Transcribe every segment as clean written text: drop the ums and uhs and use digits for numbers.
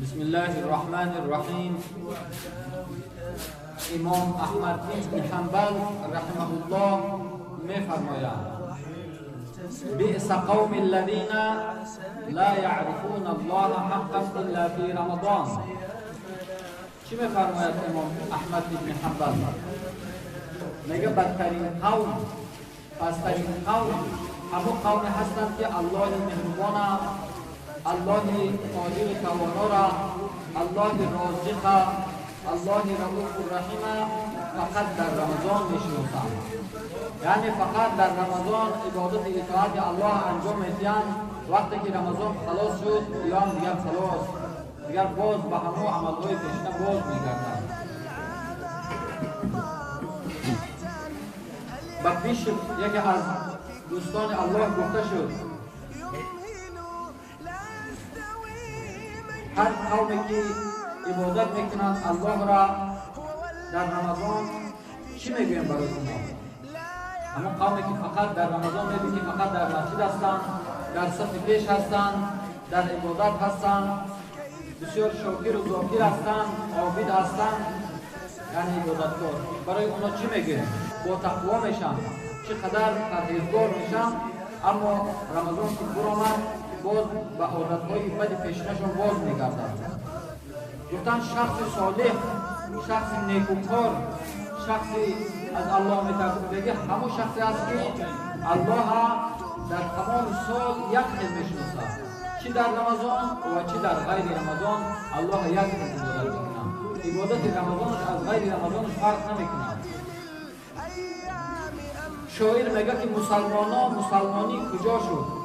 بسم الله الرحمن الرحیم. امام احمد بن حنبل رحمه الله می‌فرمایند: بئس قوم الذين لا يعرفون الله حقا الا في رمضان. چی می‌فرماید امام احمد بن حنبل؟ میگه بدترین قوم، پسترین قوم همون قوم هستند که الله مهربان، الله قادر توانا را، الله رازق، الله رؤوف الرحیم فقط در رمضان میشناسند. یعنی فقط در رمضان عبادت اطاعت الله انجام میدهند. وقتی که رمضان خلاص شد یا دیگر خلاص، دیگر باز به همه عملهای پیشینه باز میگردند. به پیش یکی از دوستان الله گفته شد هر قومی که عبادت میکنند الله را در رمضان چی میگویم برای اونها؟ اما قومی که فقط در رمضان میبینی فقط در مسجد هستند، در صف پیش هستند، در عبادت هستند، بسیار شاکر و ذاکر هستند، عابد هستند، یعنی عبادتکار. برای اونا چی میگویم؟ با تقوا میشن، چقدر پرهیزگار میشن، اما رمضان که برآمد باز به عادتهای بد پیشینشان باز میگردند. گفتن شخص صالح، شخص نیکوکار، شخصی از الله میترسیدگی همون شخصی است که الله در تمام سال یک خیل میشناسد، چی در رمضان و چی در غیر رمضان الله یک خیل عبادت میکنند. عبادت رمضانش از غیر رمضانش فرق نمیکند. شاعر میگه که مسلمانا مسلمانی کجا شد؟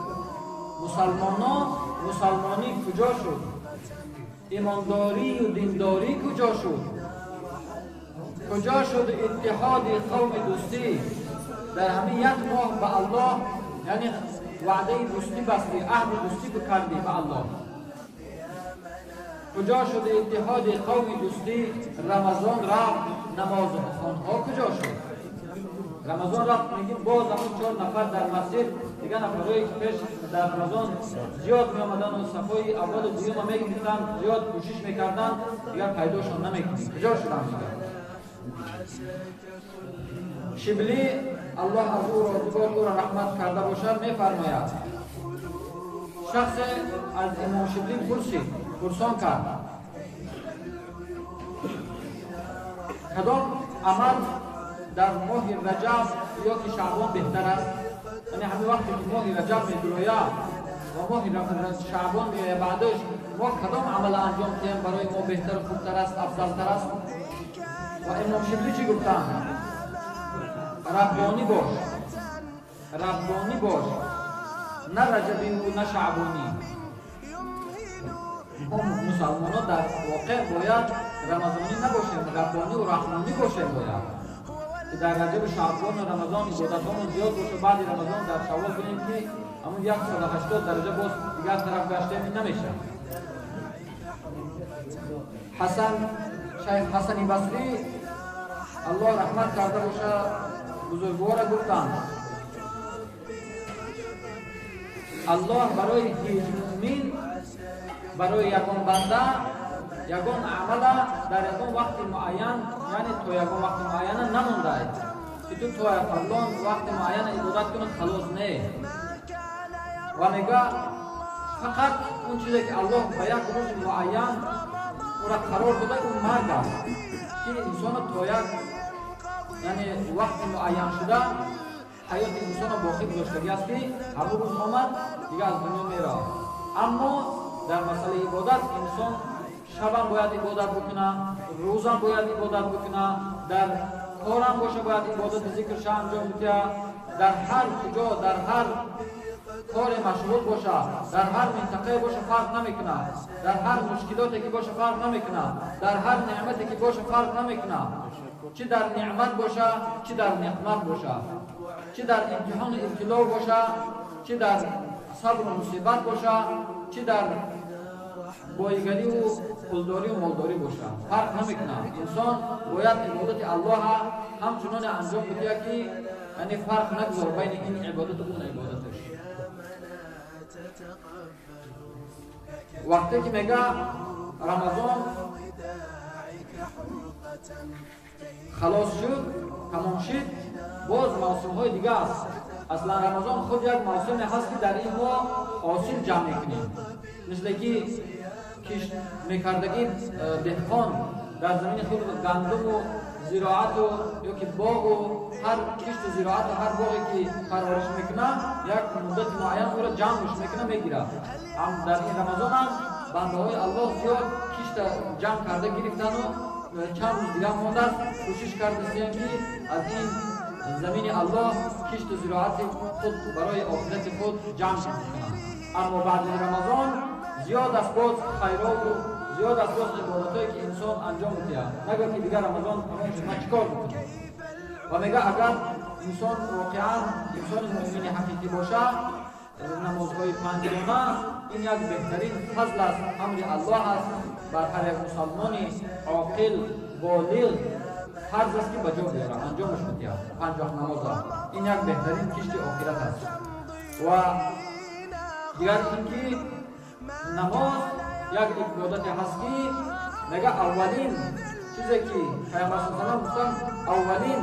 مسلمانا مسلمانی کجا شد؟ ایمانداری و دینداری کجا شد؟ کجا شد اتحاد قوم دوستی؟ در همه یک ماه به الله یعنی وعده دوستی بستی، عهد دوستی بکردی به الله. کجا شد اتحاد قوم دوستی؟ رمضان رفت، نماز خانها کجا شد؟ رمضان رفت، میگیم باز همون 4 نفر در مسجد، دیگه نفرهایی که پیش در رمضان زیاد می آمدن و صفای اول و دوم میگرفتن، زیاد کوشش میکردن، دیگه پیداشون نمیکنیم. کجا شدن دیگه؟ شبلی الله از او راضی باد، او را رحمت کرده باشد، میفرماید شخص از امام شبلی پرسید، پرسان کرد کدام عمل در ماه رجب یا که شعبان بهتر است؟ یعنی همین وقتی که ماه رجب میدروید و ماه شعبان میآید بعدش ما کدام عمل انجام دهیم برای ما بهتر و خوبتر است، افضلتر است؟ و امام شبلی چی گفتند؟ ربانی باش، ربانی باش، نه رجبی و نه شعبانی. ما مسلمان ها در واقع باید رمضانی نباشیم، ربانی و رحمانی باشیم. باید که در رجب شعبان و رمضان عبادتامون زیاد باشه، بعد رمضان در شوال ببینیم که همون 180 درجه باز دیگر طرف گشته نمیشه. حسن شیخ حسن بصری الله رحمت کرده باشه بزرگوار گفتند الله برای هیچ مؤمن، برای یگان بنده یگان عمل در یگان وقت معین، یعنی تو یگان وقت معین نمونده که تو فلان وقت معین عبادت کنی خلاص نه. و میگه فقط اون چیزی که الله به یک روز معین او را قرار داده اون مرگ است که انسان تا یک یعنی وقت معین شده حیات انسان باقی گذاشتگی است که همون روز آمد دیگه از دنیا میره. اما در مسئله عبادت انسان شبم باید عبادت بکنه، روزم باید عبادت بکنه، در کارم باشه باید عبادت ذکرش انجام بده، در هر کجا در هر کار مشغول باشه، در هر منطقه باشه فرق نمیکنه، در هر مشکلاتی که باشه فرق نمیکنه، در هر نعمتی که باشه فرق نمیکنه، چه در نعمت باشه چه در نقمت باشه، چه در امتحان ابتلا باشه چه در صبر و مصیبت باشه، چه در بایگری و پولداری و مالداری باشه، فرق نمیکنه. انسان باید عبادت الله همچنان انجام بده که یعنی فرق نگذار بین این عبادت و اون عبادتش. وقتی که میگه Рамазон халос шуд, тамом шуд, боз мавсимҳои дига аст. Аслан Рамазон худ як мавсиме ҳаст, ки дар ин моҳ ҳосил ҷамъ мекунем. Мисле ки кишт мекардагӣ деҳқон дар замини худ гандуму зироату ё ки боғу ҳар кишту зироату ҳар боғе ки парвариш мекунад, як муддати муайян ӯро ҷамъш мекунад, мегирад. Ҳам дар ин Рамазон ҳам бандаҳои Аллоҳ зиёд кишта ҷамъ карда гирифтану чанд рӯз дигар мондааст, кӯшиш кардастем, ки аз ин замини Аллоҳ кишту зироати худ барои охирати худ ҷамъ кунанд. Аммо баъди Рамазон зиёд аст боз хайрову зиёд аст боз ибодатҳое, ки инсон анҷом медиҳад. Нагӯяд, ки дигар Рамазон тамом шуд, ман чӣ кор бикунам? Ва мега, агар инсон воқеан инсони муъмини ҳақиқӣ бошад, намозҳои панҷгона ин як беҳтарин фазл аст, амри Аллоҳ аст. Бар ҳар як мусалмони оқил, болиғ фарз аст, ки ба ҷо биёрад, анҷомаш бидиҳад панҷ вақт намоза. Ин як беҳтарин кишти охират аст. Ва дигар ин ки намоз як ибодате ҳаст, ки мега аввалин чизе, ки Пайғамбар с салам гуфтанд, аввалин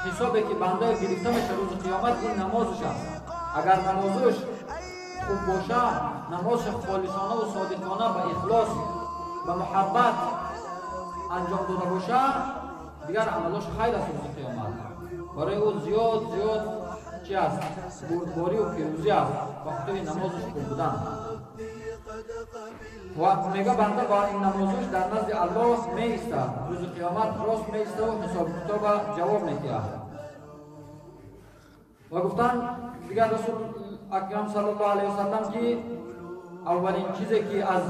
ҳисобе, ки банда гирифта мешавад рӯзи қиёмат, ин намозаш аст. Агар намозаш хуб боша, намозаш холисонаву содиқона, ба ихлос, ба муҳаббат анҷом дода боша, дигар амалош хайр аст. Рӯзи қиёмат барои ӯ зиёд зиёд чи аст? Бурдборию пирӯзӣ аст ба хотири намозаш хуб будан. Ва мега, банда бо ин намозаш дар назди Аллоҳ меистад, рӯзи қиёмат рост меиставу ҳисобу китоба ҷавоб медиҳад. Ва гуфтанд дигар Расул Акрам саллаллоҳу алайҳи васаллам, ки аввалин чизе, ки аз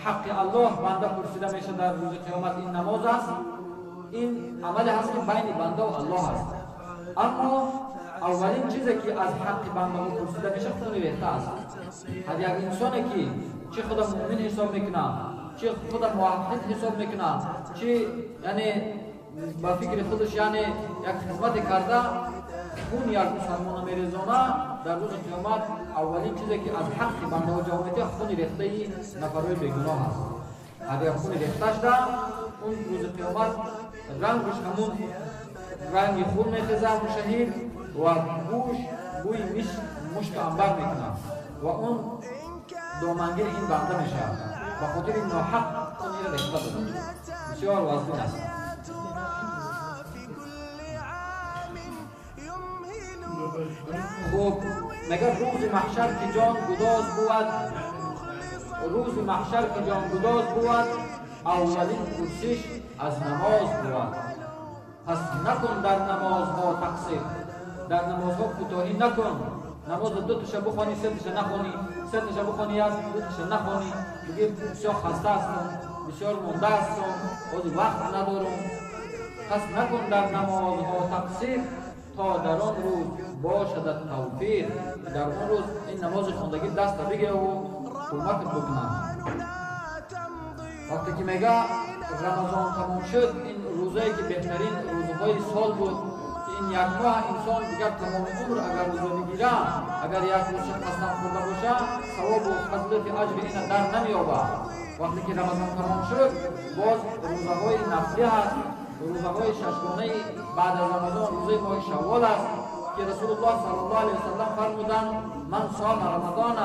ҳаққи Аллоҳ банда пурсида мешавад дар рӯзи қиёмат, ин намоз аст. Ин амале ҳаст, ки байни бандаву Аллоҳ аст. Аммо аввалин чизе, ки аз ҳаққи бандаҳо пурсида мешавад, хуни рехта аст. Ҳар як инсоне, ки чӣ худа муъмин ҳисоб мекунад, чӣ худа муваҳҳид ҳисоб мекунад, чӣ яъне ба фикри худаш, яъне як хизмате карда, хун як мусалмона мерезона, дар рӯзи қиёмат аввалин чизе, ки аз ҳаққи бандаҳо ҷавоб медиҳад, хуни рехтаи нафарҳои бегуноҳ аст. Ҳар як хуни рехташда, он рӯзи қиёмат рангаш ҳамун ранги хун мехеза шаҳид ва гӯш бӯи мушку анбар мекунад ва он домангири ин банда мешавад ба хотири ноҳақ хунира рехта додад. Бисёр вазбин аст. Хуб, мега, рӯзи маҳшар ки ҷон гудоз бувад, рӯзи маҳшар ки ҷон гудоз бувад, аввалин пурсиш аз намоз бувад. Пас накун дар намозҳо тақсир, дар намозҳо кӯтоҳӣ накун. Намозро дуташа бухонӣ, сеташа нахонӣ, сеташа бухонӣ, як дуташа нахонӣ, бигӣ бисёр хаста ҳастам, бисёр монда ҳастам, ҳозир вақт надорам. Пас накун дар намозҳо тақсир, то дар он рӯз бошадат тавфиқ. Дар он рӯз ин намози хондагӣ даста бигираву кӯмакат бикунад. Вақте ки мега Рамазон тамом шуд, ин рӯзае, ки беҳтарин рӯзҳои сол буд, ки ин як моҳ инсон дигар тамоми умр агар рӯза бигира, агар як рӯз қасам хӯрда боша, савобу фазилати аҷри ина дар намеёбад. Вақте ки Рамазон тамом шуд, боз рӯзаҳои нафлӣ ҳаст, рӯзаҳои шашгонаи баъд аз Рамазон, рӯзаи моҳи Шаввол аст, ки Расулуллоҳ саллаллоҳу алайҳи васаллам фармуданд: «من صام رمضان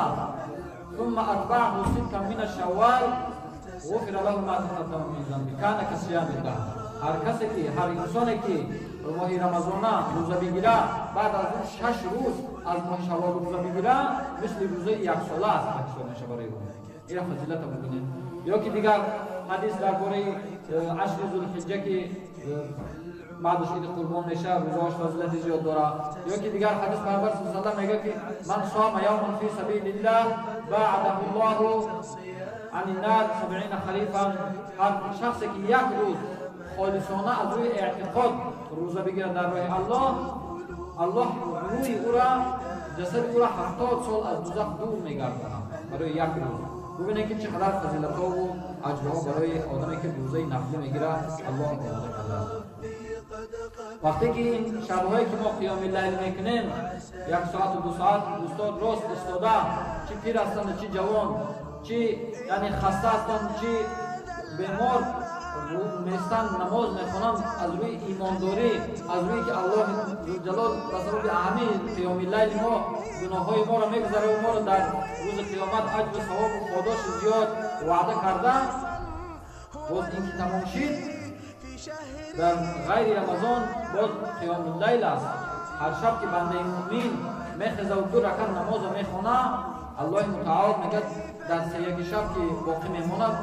ثم أتبعه ستا من شوال غفر له ما تقدم من ذنبه كان كصيام الدهر». Ҳар касе ки, ҳар инсоне ки моҳи Рамазона рӯза бигира, баъд аз он 6 рӯз аз моҳи Шаввол рӯза бигира, мисли рӯзаи яксола аст, ҳисоб меша барои ӯ. Ира фазилата бубинед. Ё ки дигар ҳадис дар бораи ашри Зулҳиҷҷа, ки баъдаш иди Қурбон меша, рӯзаҳош фазилати зиёд дорад. Ё ки дигар ҳадис, Пайғамбар с салам мегӯяд, ки «من صام يوما في سبيل الله باعده الله عن النار 70 خريفا». Ҳар шахсе ки як рӯз холисона аз рӯи эътиқод рӯза бигирад дар роҳи Аллоҳ, Аллоҳ рӯи ӯра, ҷасади ӯра 70 сол аз дузах дур мегардонад барои як рӯз. Бубинед, ки чӣ қадар фазилатҳову аҷрҳо барои одаме, ки рӯзаи нафлӣ мегирад, Аллоҳ омода кардааст. Вақте ки ин шабҳое, ки мо қиёми лайл мекунем, як соату 2 соат, дӯстон рост истода, чӣ пир ҳастанду чӣ ҷавон. чӣ яъне хаста ҳастанд, чӣ бемор местанд, намоз мехонанд аз рӯи имондорӣ, аз рӯи ки Аллоҳи зулҷалол ба сабаби ҳамин қиёми лайли мо гуноҳҳои моро мегузарад ва моро дар рӯзи қиёмат аҷру савобу подоши зиёд ваъда карда. Боз ин ки тамом шид, дар ғайри Рамазон боз қиёми лайл аст. Ҳар шаб ки бандаи муъмин мехезаву 2 ракат намозо мехона, Аллоҳи мутаол мегӯяд дар сеяки шаб ки боқӣ мемонад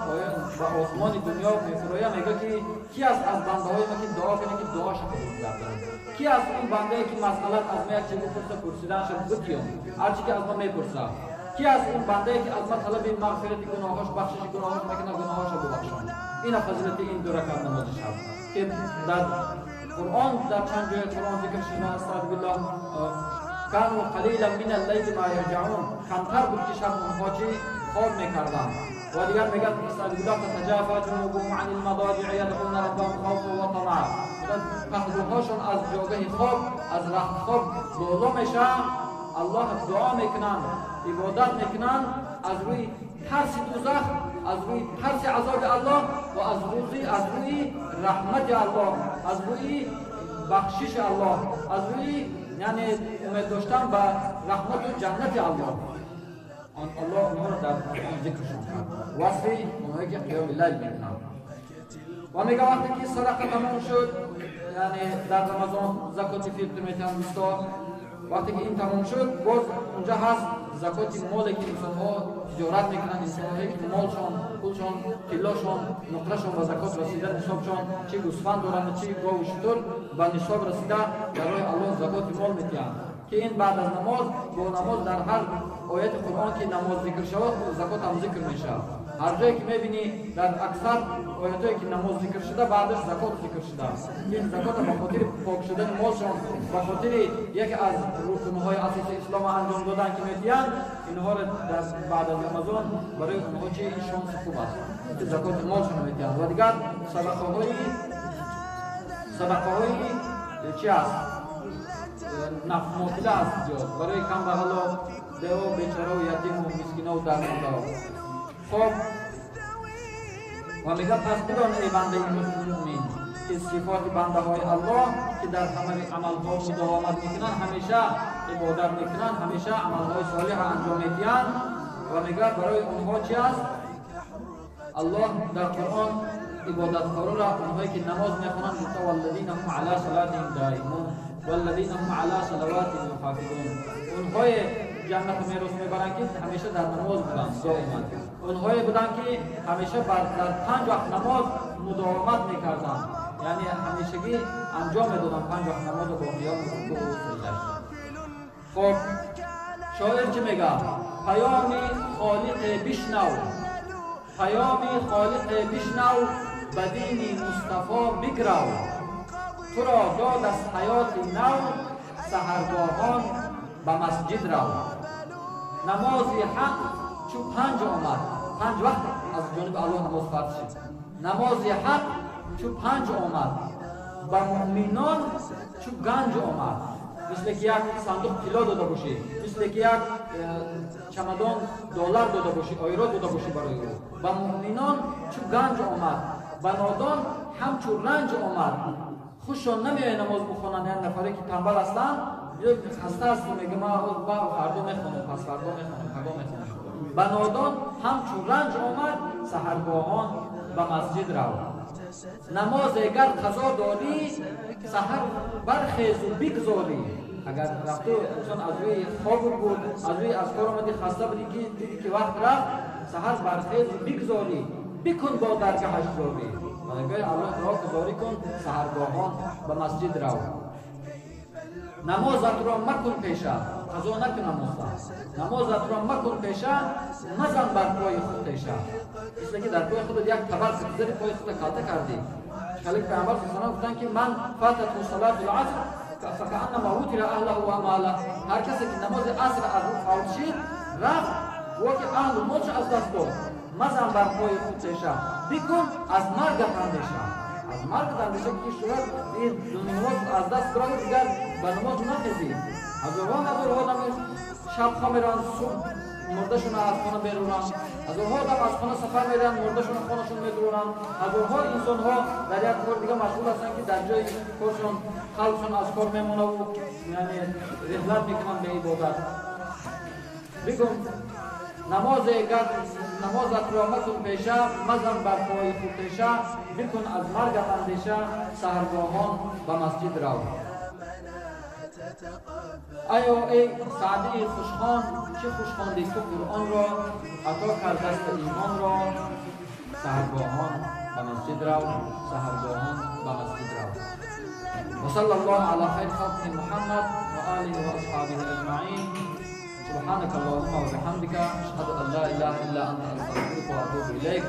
ба осмони дунё мефурояд, мегӯяд ки ки аст аз бандаҳои ма ки дуо кунад ки дуоша қабул гардонад? Ки аст он бандае ки масъалат аз ма як чиз бипурса, пурсиданша битиём, ҳарчи ки аз ма мепурсад? Ки аст он бандае ки аз ма талаби мағфирати гуноҳош, бахшиши гуноҳош мекунад, гуноҳоша бубахшам? Ина фазилати ин 2 ракат намози шаб ки дар Қуръон дар чанд ҷои Қуръон зикр шуда. Астағфируллоҳ, кану қалилан мин аллайли ма яҳҷаун, камтар буд ки шаб онҳо чӣ хоб мекарданд. Ва дигар мегӯяд астағфируллоҳ, татаҷафа ҷунубуҳум ани лмадоҷиъи ядъуна раббаҳум хавфан ва тамаъа, паҳлӯҳошон аз ҷойгоҳи хоб, аз рахтхоб боло мешаванд, Аллоҳ дуо мекунанд, ибодат мекунанд аз рӯи тарси дӯзах, аз рӯи тарси азоби Аллоҳ ва аз рӯи раҳмати Аллоҳ, аз рӯи бахшиши Аллоҳ, аз рӯи яъне умед доштан ба раҳмату ҷаннати Аллоҳ. Аллоҳ онҳоро дар Қуръон зикршон кард, васфи онҳое ки қиёми лайл мекунанд. Ва мега вақте ки садақа тамом шуд, яъне дар Рамазон закоти фитр метиҳанд дӯсто, вақте ки ин тамом шуд, боз унҷа ҳаст закоти моле ки инсонҳо тиҷорат мекунанд, инсонҳое ки молшон, пулшон, тиллошон, нуқрашон ба закот расида, нисобшон чӣ гӯсфанд доранд, чӣ гову шутур ба нисоб расида, дар роҳи Аллоҳ закоти мол метиҳанд, ки ин баъд аз намоз, бо намоз дар ҳар ояти Қуръон ки намоз зикр шавад, закот ҳам зикр мешавад. Ҳар ҷое ки мебинӣ дар аксар оятҳое ки намоз зикр шуда, баъдаш закот зикр шуда. Ин закот ба хотири пок шудани молшон, ба хотири яке аз рукнҳои асоси ислом анҷом додан ки метиҳанд, инҳоро дар баъд аз Рамазон барои онҳо чи ин шонси хуб аст ки закоти молшон метиҳанд. Ва дигар садақаҳои чи аст? Нофила аст зиёд барои камбағало, бео, бечараву ятиму мискинову дармондао. Хоб, ва мегӯяд пас бидон эй бандаи муъмин ки сифоти бандаҳои Аллоҳ ки дар ҳамаи амалҳо мудовамат мекунанд, ҳамеша ибодат мекунанд, ҳамеша амалҳои солиҳа анҷом медиҳанд. Ва мегӯяд барои онҳо чи аст? Аллоҳ дар Қуръон ибодаткороро, онҳое ки намоз мехонанд, гуфта валлазина ҳум ала салатиҳим доимун валлазина ҳум ала салаватиҳим юҳофизун. Онҳое ҷаннат мерос мебаранд ки ҳамеша дар намоз буданд доиман, онҳое буданд ки ҳамеша дар 5 вақт намоз мудовамат мекарданд, яъне ҳамешагӣ анҷом медоданд 5 вақт намозро бо қиёму рукӯъу саҷда. Хоб, шоир чӣ мегӯяд? Паёми холиқе бишнав, паёми холиқе бишнав, ба дини Мустафо биграв, туро дод аз ҳаёти нав, саҳаргоҳон ба масҷид рав. Намози ҳақ чу 5 омад, 5 вақт аз ҷониби Аллоҳ намоз фарз шид. Намози ҳақ чу 5 омад, ба муъминон чу ганҷ омад. Мисле ки як сандуқ тилло дода бошӣ, мисле ки як чамадон доллар дода бошӣ, ойро дода бошӣ барои ӯ. Ба муъминон чу ганҷ омад, ба нодон ҳамчу ранҷ омад. Хушшон намеояд намоз бихонанд, як нафаре ки танбал ҳастанд, хаста аст, мегӯяд ман фардо мехонам, пас фардо мехонам, пагоҳ мехонам. Ба нодон ҳамчун ранҷ омад, саҳаргоҳон ба масҷид рав. Намозе гар қазо дорӣ, саҳар бархезу бигзорӣ. Агар рафту инсон аз рӯи хоб буд, аз рӯи аз кор омадӣ, хаста будӣ, ки дидӣ ки вақт рафт, саҳар бархезу бигзорӣ, бикун бо даргаҳаш зорӣ. Мегӯяд Аллоҳ дуо гузорӣ кун, саҳаргоҳон ба масҷид рав. Намозатро макун пеша, қазо накун намоза. Намозатро макун пеша, мазан бар пои худ теша. Мисле ки дар пои худат як табар зери пои худат калта кардӣ. Халик Паёмбар саллаллоҳу алайҳи васаллам гуфтанд ки ман фататҳу салатул аср факааннама вутира аҳлаҳу ва молаҳ. Ҳар касе ки намози аср аз ӯ фавт шид, рафт, гӯё ки аҳлу молшо аз даст дод. Мазан бар пои худ теша, бикун аз маргат андеша. Аз маргат андеша ки шояд ин намоз аз даст биравад, дигар ба намоз нахезӣ. Ҳазорон ҳазор одам шаб хоб мераванд, субҳ мурдашон аз хона берунанд, ҳазорҳо одам аз хона сафар мераванд, мурдашон хонашон медуранд, ҳазорҳо инсонҳо дар як кор дига машғул ҳастанд, ки дар ҷои коршон қалбшон аз кор мемонаву яъне реҳлат мекунанд ба ибодат. Бигум намозе гар намозатро макун пеша, мазан бар пои худ теша, бикун аз маргат андеша, саҳаргоҳон ба масҷид рав. Аё эй Саъдии хушхон, чӣ хуш хондӣ ту Қуръонро, ато кард даст имонро, саҳаргоҳон ба масҷид рав, саҳаргоҳон ба масҷид рав. وصلى الله على خير خلقه محمد وآله وأصحابه أجمعين. سبحانك اللهم وبحمدك، أشهد أن لا إله إلا أنت، أستغفرك وأتوب إليك.